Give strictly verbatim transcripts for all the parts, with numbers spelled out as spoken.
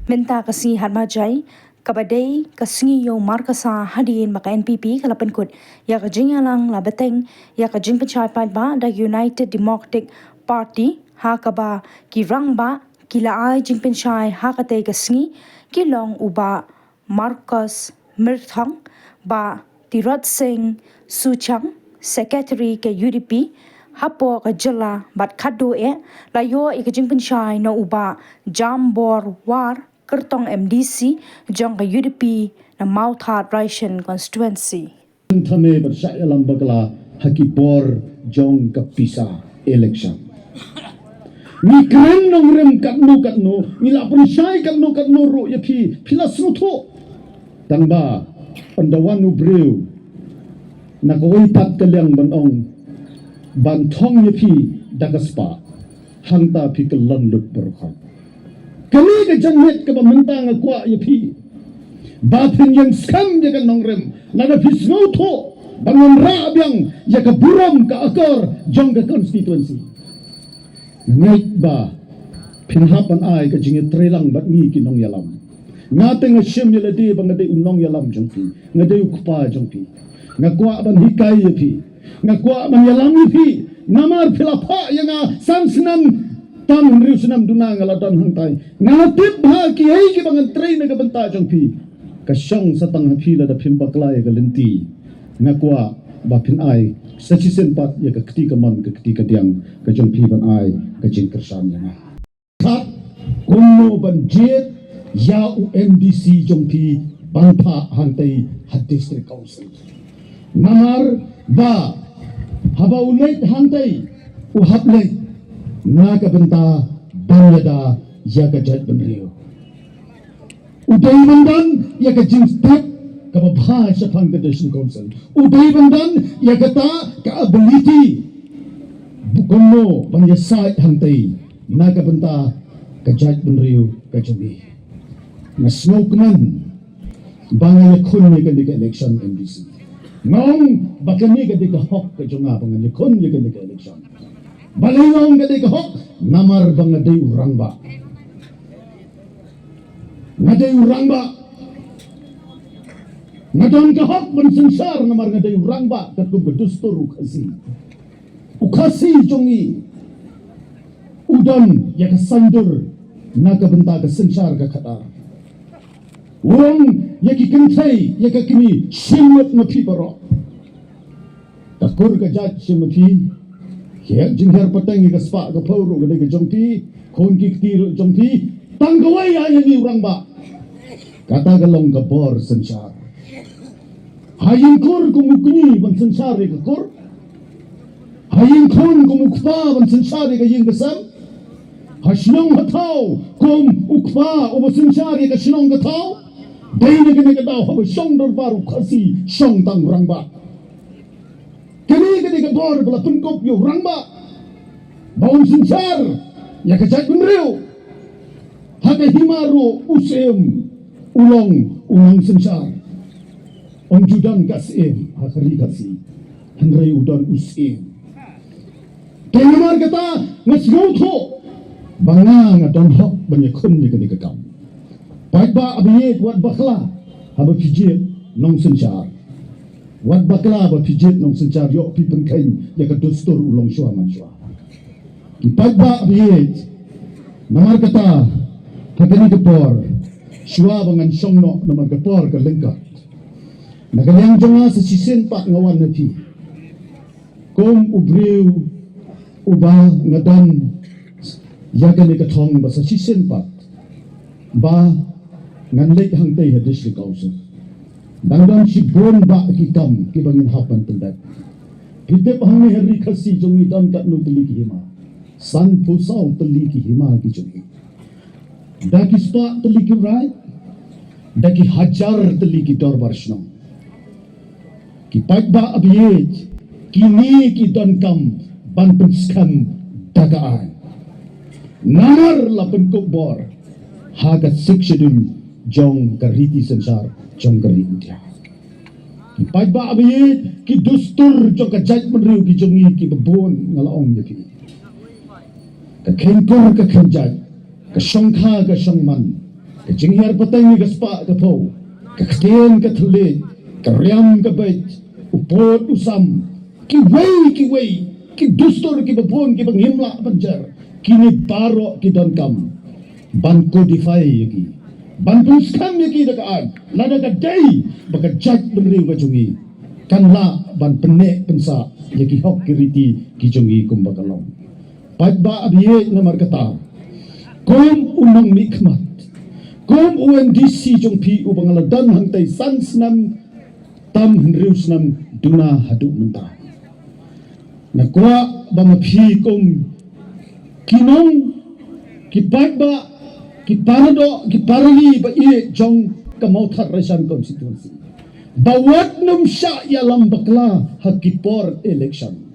Mynta ka sngi Hadmarjai, kaba dei ka sngi ïew markasa hadien ba ka N P P ka la pynkut ïa ka jingïalang la bteng ïa ka jingpynshai paidbah da United Democratic Party, ha kaba ki rangbah ki la ai jingpynshai ha katei ka sngi ki long u Bah Marcus Myrthong, Bah Tirot Singh Suchang, Secretary ka U D P hapoh ka jylla, bad khatduh eh la ïoh ïa ka jingpynshai na u Bah Jambor War, kyrtong M D C jong ka U D P na Mawthadraishan constituency. Thymmai bad shah ïalam bakla ha ki bor jong ka pisa election. Ngi kren nongrim katno katno, ngi la pynshai katno katno ruh ïa phi, phi la sngewthuh. Tang ba ynda wan u briew na kawei pat ka liang ban ong, ban thong ïa phi da ka spah, hangta phi kyllon lut baroh. Kane ka janmiet kaba mynta nga kwah ïa phi, ba phin ïeng skhem ïa ka nongrim, lada phi sngewthuh ba ngan rah biang ïa ka burom ka akor jong ka constituency. Ngeit ba phin hap ban ai ka jingïatreilang bad ngi ki nongïalam. Nga te nga shim ïa lade ba nga dei u nongïalam jong phi, nga dei u kpa jong phi. Nga kwah ban hikai ïa phi, nga kwah ban ïalam ïa phi. Namar phi la phah ïa nga san snem, tang hynriew snem duna nga la don hangtai. Nga la tip bha kiei kiba ngan trei na ka bynta jong phi. Ka shong sa tang ha phi lada phim bakla ïa ka lynti. Nga kwah ba phin ai sa shisien pat ïa ka kti kamon ka kti kadiang ka jong phi ban ai ka jingkyrshan ïa nga. Khat, kumno ban jied ïa u M D C jong phi ban phah hangtai ha District Council. Namar ba haba u leit hangtai, u hap leit na ka bynta ban ïada ïa ka jaitbynriew. U dei ban don ïa ka jingstep kaba bha shaphang ka District Council. U dei ban don ïa kata ka ability, ba kumno ban ïasaid hangtai na ka bynta ka jaitbynriew ka jong ngi. Nga sngewkmen ba nga ïakhun ïa kane ka election M D C. Nga ong ba kane ka dei ka hok ka jong nga ba nga ïakhun ïa kane ka election. Balei nga ong ka dei ka hok? Namar ba nga dei u rangbah. Nga dei u rangbah. Nga don ka hok ban synshar namar nga dei u rangbah katkum ka dustur u Khasi. U Khasi jong ngi u don ïa ka saiñdur na ka bynta ka synshar ka khadar. U ong ïa ki kynthei, ïa ka kmie, shim lut ma phi baroh. Ka kur ka jait shim ma phi. Hiar jinghiar pateng ïa ka spah ka phew ruh ka dei ka jong phi. Khun ki kti ruh jong phi. Tang kawei ai ïa ngi u rangbah. Kata ka long ka bor synshar. Ha ïing kur kum u kñi ban synshar ïa ka kur. Ha ïing khun kum u kpa ban synshar ïa ka ïing ka sem. Ha shnong ha thaw kum u kpa uba synshar ïa ka shnong ka thaw. Dei na kane ka daw haba shong dorbar u Khasi shong tang u rangbah. Kane ka dei ka bor ba la pynkup ïa u rangbah ba un synshar ïa ka jaitbynriew. Ha ka hima ruh u Syiem u long u nongsynshar. Ym ju don ka Syiem ha ka ri Khasi, hynrei u don u Syiem. Te namar kata nga sngewthuh ba nga nga don hok ban ïakhun ïa kane ka kam. Paidbah ba ïeit, wat bakla haba phi jied nongsynshar. Wat bakla ba phi jied nongsynshar, ïoh phi pynkheiñ ïa ka dustur u longshuwa manshuwa. Ki paidbah ba ïeit, namar kata ha kane ka por, shuwa ba ngan shong noh namar ka por ka lyngkot, na ka liang jong nga sa shisien pat nga wan na phi kum u briew uba nga don ïa kane ka thong ba sa shisien pat ba ngan leit hangtei ha District Council. Dang don shibun bah ki kam kiba ngin hap ban pyndep. Phi tip hangne ha ri Khasi jong ngi don katno tylli ki hima? Sanphew saw tylli ki hima ki jong ngi. Da ki spah tylli ki mraid, da ki hajar tylli ki dorbar shnong. Ki paidbah ba ïeit, kine ki donkam ban pynskhem da ka aiñ. Namar la pynkup bor ha ka Sixth Schedule jong ka riti synshar jong ka ri India. Ki paidbah ba ïeit, ki dustur jong ka jaitbynriew ki jong ngi kiba bun nga la ong ïa phi. Ka kheiñ kur ka kheiñ jait, ka shongkha ka shongman, Ka jinghiar pateng ïa ka spah ka phew, ka ktien ka thylliej, ka riam ka beit, u pud u sam, kiwei kiwei ki dustur kiba bun kiba ngim lah ban jer, kine baroh ki donkam ban codify ïa ki, ban pynskhem ïa ki da ka aiñ, lada ka dei ba ka jaitbynriew ka jong ngi kan lah ban pynneh pynsah ïa ki hok ki riti ki jong ngi kumba ka long. Paidbah ba ïeit, namar kata, kum u nongmihkhmat, kum u MDC jong phi uba nga la don hangtei san snem tam hynriew snem duna haduh mynta, nga kwah ba ma phi kum ki nong, ki paidbah, ki paradoh, ki parali ba ïeit jong ka Mawthadraishan constituency, ba wat nym shah ïalam bakla ha ki por election.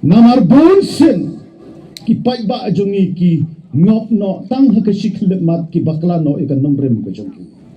Namar bunsien ki paidbah jong ngi ki ngop noh tang ha ka shi khyllipmat, ki bakla noh ïa ka nongrim ka jong ki.